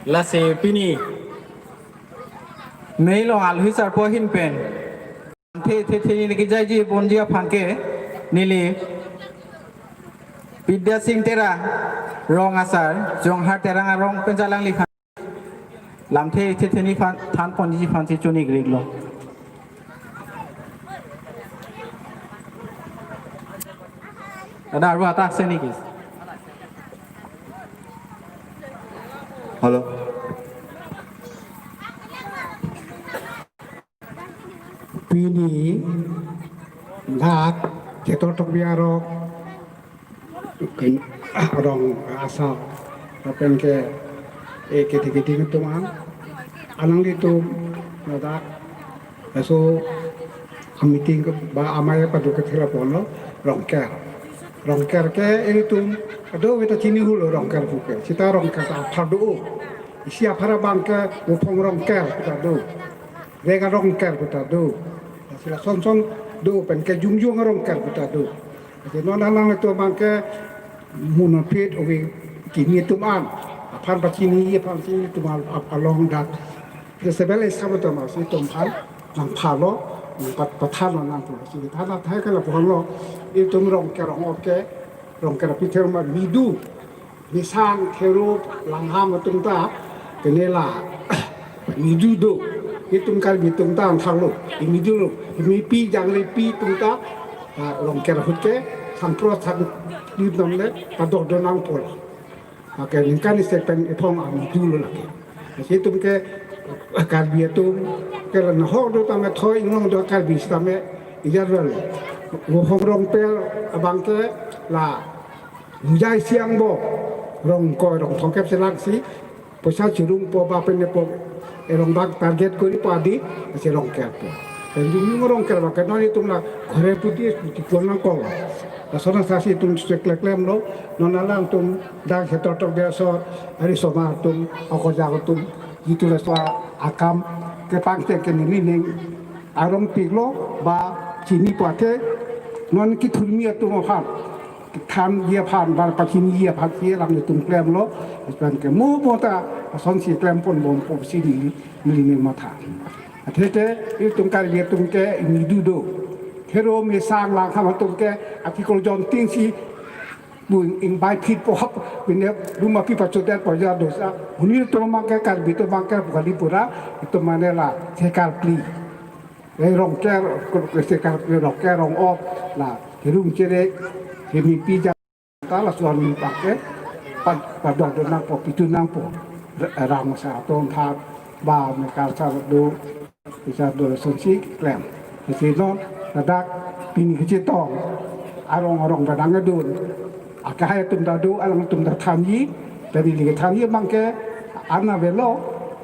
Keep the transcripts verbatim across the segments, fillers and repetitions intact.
Lasi pini Mei along alohi sarpo ahin pen the the the neli kejaiji ponji aphan ke neli Bidya Sing Terang, rong asar, Jonghar Terang arong pen alangli aphan lamthe the the neli aphan than ponji aphan si choningri iklo. Dada, arvo atak se niki. Hello. Pini dak Ketor Tokbi arong ken-, rong asar lapen ke, eh, kiti kiti atum an, alanglitum ladak laso a meeting ke ba amei paduk ke thela ponlo Rongker. Rongker ke ilitum ado kita chini hulo Rongker puke. Sita Rongker ta apar do. Isi apar abang ke Muphong Rongker puta do. Rega Rongker puta do. Sila son son do pen ke Jungjung Rongker puta do. Jadi non alanglitum abang ke monopit ogi chini atum an. Aphan pachini aphan si atum an ap-, along dak. Festival esa betul mas itum aphan nangphalo, nangpat-, pathanlo nangpulo. Si thana thai ke lapuhanlo, itum Rongker rong-op ke, Rongker aphi thero ma midu, Misang, Kherop, Langham atum ta, kenela, midu do, itum Karbi atum ta angthanglo, i midu lo, i mipi, jangrepi atum ta, ah, Rongker ahut ke, sangpro sang, di namle, padok do nangpulo. Lake ningkan isi pen iphong amidu lo lake. Lasi itum ke Karbi atum ke la nahok do tame thoi inglong do Karbi sitame ijar lo. Muphong Rongker abang ke la mujai siang bo rong koi rong thongkep selang si poisa chirung po ba pen po erong bak target kori po adi si Rongker po. Pen Jungjung Rongker abang ke non itum la ghore puti puti pon nangkok. Lason asar si itum sek klem klem lo, non alangtum dak Ketor Tokbi asor, ari somar atum, okojak atum, itu laso akam kepangcheng ke neli ning arong piklo ba chini pulote non kethurmi atum aphan, thanji aphan, ba pachiniji aphan si alanglitum klemlo, lapen ke mo pota ason si klem pon bom po si neli, neli ning matha. Athe te itum Karbi atum ke midu do. Kherop, Misang, Langham atum ke aphi kol jonting si bu ing bai phit po hap bine rumah pi pachodet po ja dosa. Huni itum abang ke Karbi atum abang ke pu kali pura itum mane la se Karbi. Eh, Rongker, se Karbi Rongker rong-op la, Herung Chere, Hemi Pija. Ta laso arni abang ke pad-, padok do nangpo, pitu nangpo. R-, rang sa atum thak ba mekar sa do, bisa do lason si klem. Lasi non ladak pini kechetong arong arong badang adun. Akahai atum ta do, alangtum ta thanji, tadi lagi thanji abang ke an avelo,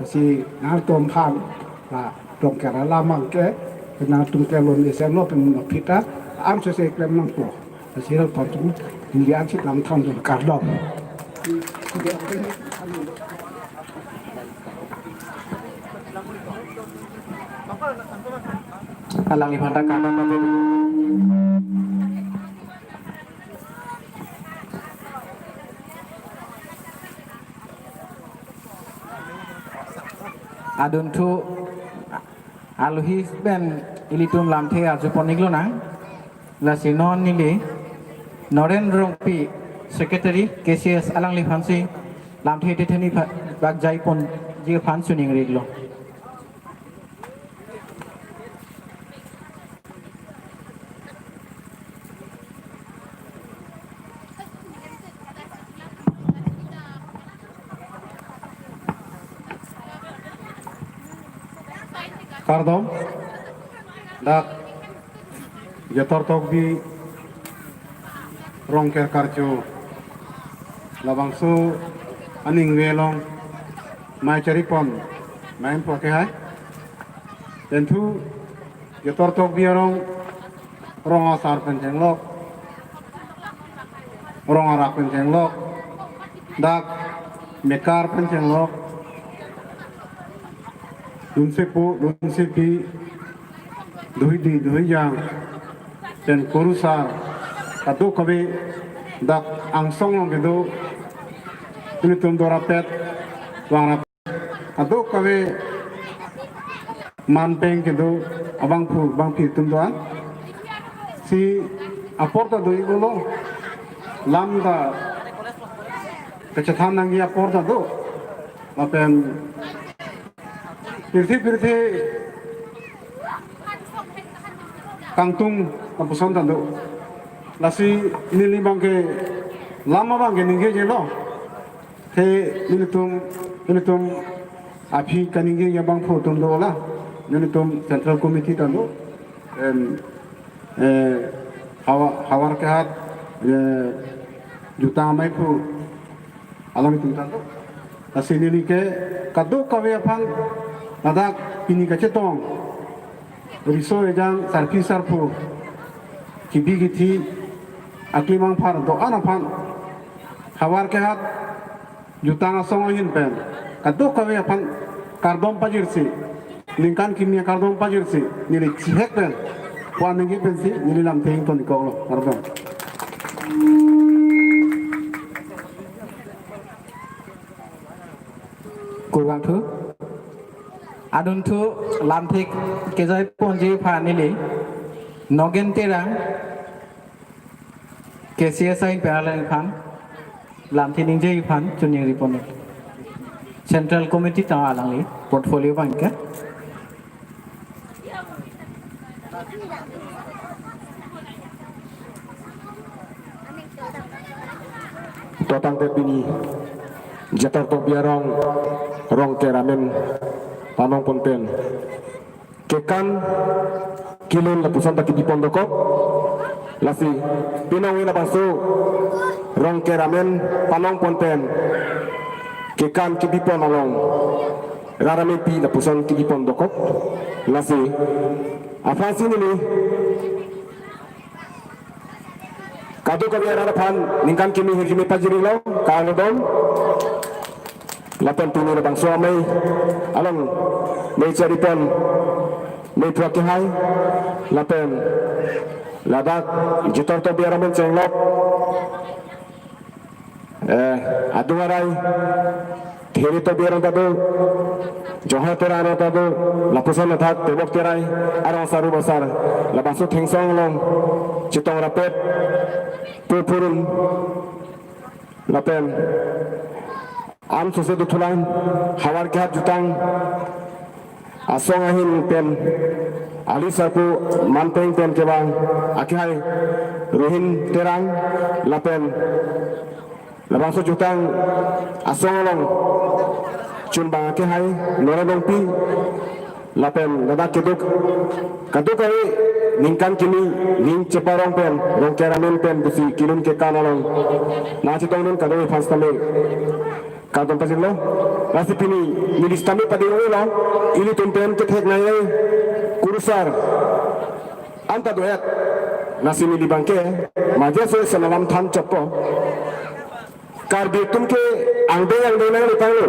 lasi nangtum aphan la Rongker alam abang ke, nangtum ke lon esen lo pen phita, an sese klem nangpo. Sirel pontum, neli ansi lam thang dun kardom. Alangli aphan ta kardom. Adunthu alohi pen ilitum lamthe arju pon iklo nang. Lasi non neli Noren Rongpi, Secretary, K C S, alangli aphan si lamthe the the neli pha-, bak jai ponji aphan choningri iklo. Kardom. Dak Ketor Tokbi Rongker karcho labangso aning velong mai chari pon main po ke hai. Tenthu Ketor Tokbi arong, rong asar pen chenglok, rong arak pen chenglok, dak mekar pen chenglok, dunsepo, dunsepi, duhidi, duhijang, pen kurusar, kadokave dak angsong along kedo, ilitum dorapet, vangrap Kadokave manpeng kedo abangphu bangphi atum do-an. Si apor ta do-iklo. Lam ta kachethan nangji apor ta do. Lapen pirthe pirthe kangtung lapuson ta do. Lasi neli abangke lam abangke ningjelo. Te nelitum, nelitum aphi kaningje abangphu atum dolang. Nelitum Central Committee ta do. Em, eh, Hawa-, Howraghat, eh, Jutang Amaiphu alanglitum ta do. Lasi neli ke kadokave aphan ladak pini kachetong riso ejang sarpi sarpo, kebi kethe, akli mangphar do-an aphan, Howraghat Jutang Asong ahin pen kadokave aphan kardom pajirsi, ningkan kimi akardom pajirsi, neli chihek pen puan ningje pensi neli lamthe ingtonikoklo. Kardom. Kurvangthu. Adunthu lamthe kejaiponji aphan neli Nogen Terang, K C S ahin pen alangliphan lamthe ningjeji aphan choningri pon. Central Committee ta alangli portfolio abangke. To tangte pini Jetor Tokbi arong, Rongker amen panong pon pen kekan kelun lapuson ta kebi pon dokok. Lasi pinong wi labangso Rongker amen panong pon pen kekan kebi pon along rat amepi lapuson kebi pon dokok. Lasi aphansi neli kadokave arat aphan ningkan kimi ahirjume pajirilo, kardom. Lapen pini labangso amei along mei chari pon, mei phak kehai, lapen ladak Jetor Tokbi arong pen chenglok, eh, adung arai, Thiri Tokbi arong ta do, Johar Terang arong ta do, lapuson athak Tebok Terai arong saru basar, labangso Thengsong along chetong rapet, purpurun, lapen an sose dothulang, Howraghat Jutang Asong ahin pen ali sarpo manpeng pen kevang akehai Ruhin Terang, lapen labangso Jutang Asong along chunbang akehai Nora Longpi, lapen ladak keduk, kadokave ningkan kimi ning cheparong pen, Rongker amen pen pusi kelun kekan along nangchetongdun kadokave aphan sitame kardom pajirlo. Lasi pini neli sitame pading-olo, ilitum pen kethek nangji kurusar anta do-et. Lasi neli abangke maja so esen alam than chotpo. Karbi atum ke angdeng angdeng nangletanglo.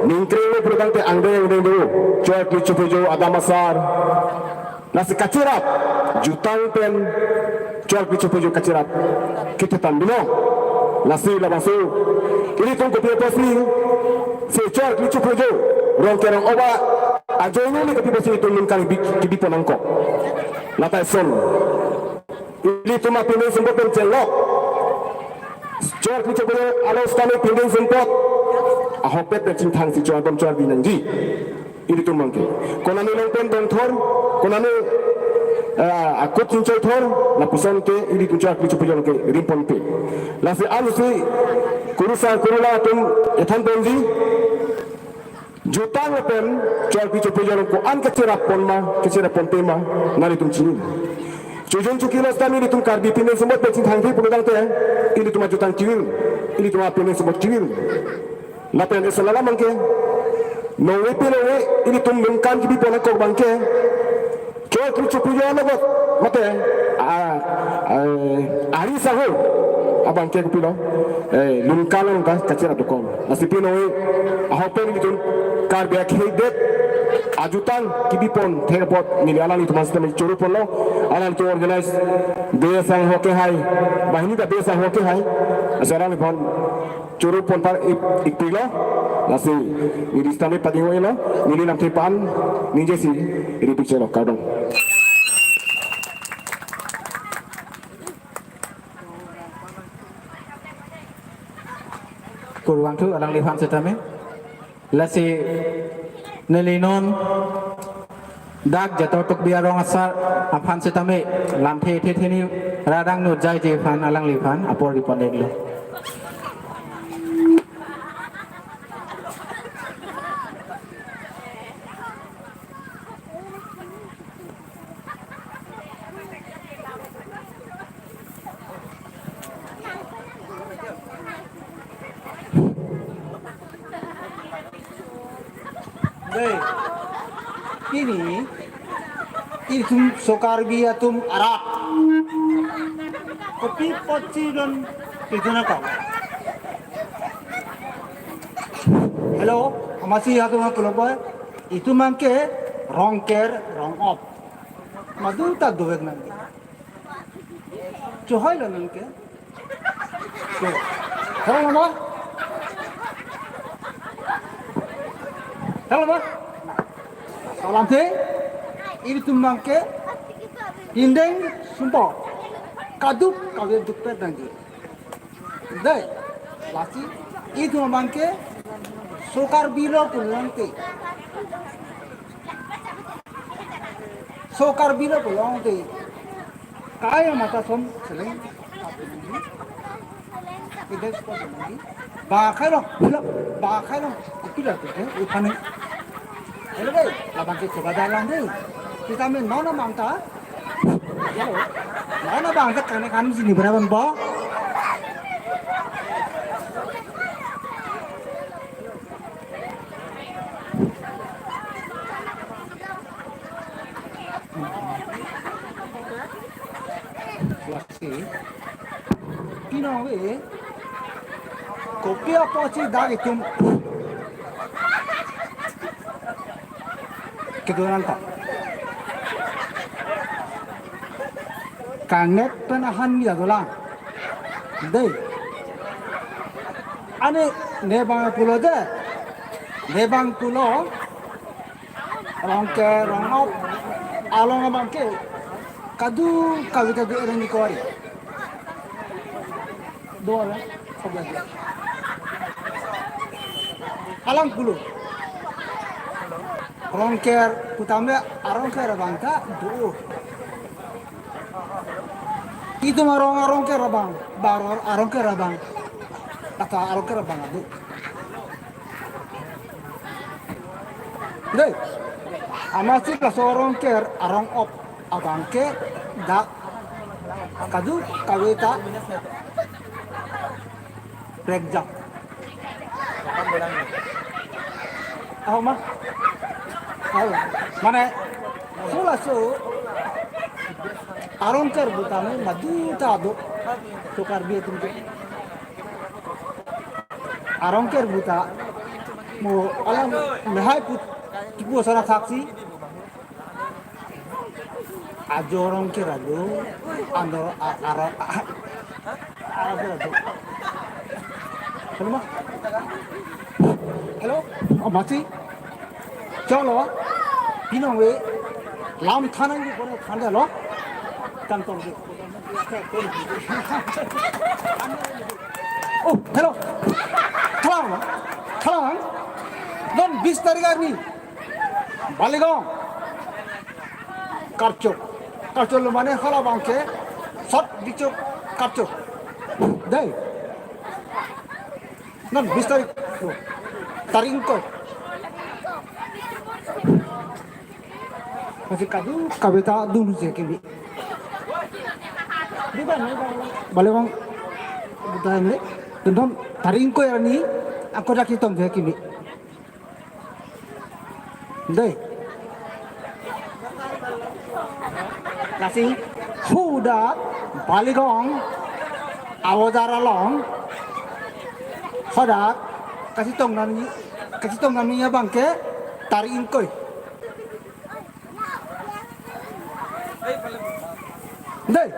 Ningkrenglo pulotangte angdeng angdeng do. Chor kli chopojo, adam asar. Lasi kacherap, Jutang pen chor kli chopojo kacherap kethe tang dolo. Lasi labangso ilitum kopi apotsi, se chor kli chopojo Rongker arong oba ajoine le kopi apotsi itum ningkan bi-, kebi pon nangkok. Lata eson. Ilitum apindeng sumpot pen chenglok. Chor kli chopojo along sitame pindeng sumpot ahokpet pen chingthangsi chor bom chor bi nangji. Ilitum abangke. Konane along pen dongthor, konane, eh, akut chingchoithor, lapuson ke ilitum chor kli chopojo along ke rim ponpe. Lasi ansi kurusar kurula atum ethan ponji. Jutang pen chor kli chopojo along ko-an kacherap pon ma, kacherap ponpe ma, nanglitum chini. Chojun chokilo sitame ilitum Karbi pindeng sumpot pen chingthangthe pulotangte, ilitum ajutang kevir, ilitum apindeng sumpot kevir. Lapen esen alam abangke, nongve pe nongve ilitum ningkan kebi pon nangkok abangke, chor kli chopojo alogot, mate, a, a, ari saho abangke kopilo, eh, ningkan along ta kacherap dokok. Lasi pinoi ahok pen ilitum Karbi akhei det ajutang kebi pon thek apot neli alanglitum aphan sitame choro ponlo. Alam ke organize Bey Sangho Kehai, banghini ta Bey Sangho Kehai. Lasi alangliphan choro ponpar ik-, ikpilo. Lasi neli sitame pading-elo, neli lamthe pan, neli jesi, neli picture lo, kardom. Kurvangthu alangliphan sitame. Lasi neli non dak Jator Tokbi arong asar aphan sitame lamthe the theni radang nurjaiji aphan alangliphan apor kipon-iklo. Dei, pini ilitum Sokarbi atum arat kopi apotsi don pituna kau. Hello, amasi atum akulop boy. Itum abangke Rongker, Rongop. Madu ta dovek nang. Chohoi lo nang ke. Cho. Hello, ma? Hello, ma? Salam te. Ilitum abangke indeng sumpo. Kaduk kave dukpet nangji. Dei, lasi itum abangke Sokarbi lo pulang te. Sokarbi lo pulang te. Kaya mata som seleng. Indeng sumpo seleng. Ba khai lo, ba khai lo. Ipi la tu, eh, iphane. Hello, dei, labang ke coba dalang dei. Kita main nona manta. Hello. Nona bang ke kane kan sini berapa, bo? Lasi, pinong ave, kopi apotsi dak itum kedo nangkok. Kangnet pen ahan mi adolang. Dei. Ani ne bang pulo je. Ne bang pulo. Rongker, Rongop, along abangke kaduk kave ta do ereng ni kori. Do ala, sob lagi. Alang pulo. Rongker, kutame Arongker abang ta do. Itum arong Arongker abang, ba Arongker abang. Kata Arongker abang adu. Dei, amatsi laso Rongker, Rongop abangke dak kaduk kave ta prekjak. Aho ma? Aho. Mane, so laso Arongker pu tame madu ta do. Sokarbi atum ke. Arongker pu ta mo alam mehai put kipu sana thaksi. Ajo Rongker alo, ano a-, ara, a-, ara alo. Hello, ma? Hello, amatsi. Cholo, pinong ave, lam thanang di kono thanda lo. Kantong di. Oh, hello. Khalang, khalang. Non bis tarik arni. Baligaon. Karcho. Karcho lo mane hala abangke. Sot dicho karcho. Dei. Non bis tarik. Tarik ingkoi. Masih kaduk kave ta dulu je kimi. Baligaon. Buta ini. Tendon tarik ingkoi arni. Ako dak hitam je kimi. Dei. Lasi hadak Baligaon abodar along hadak kachetong nangji, kachetong nangji abangke tarik ingkoi. Dei.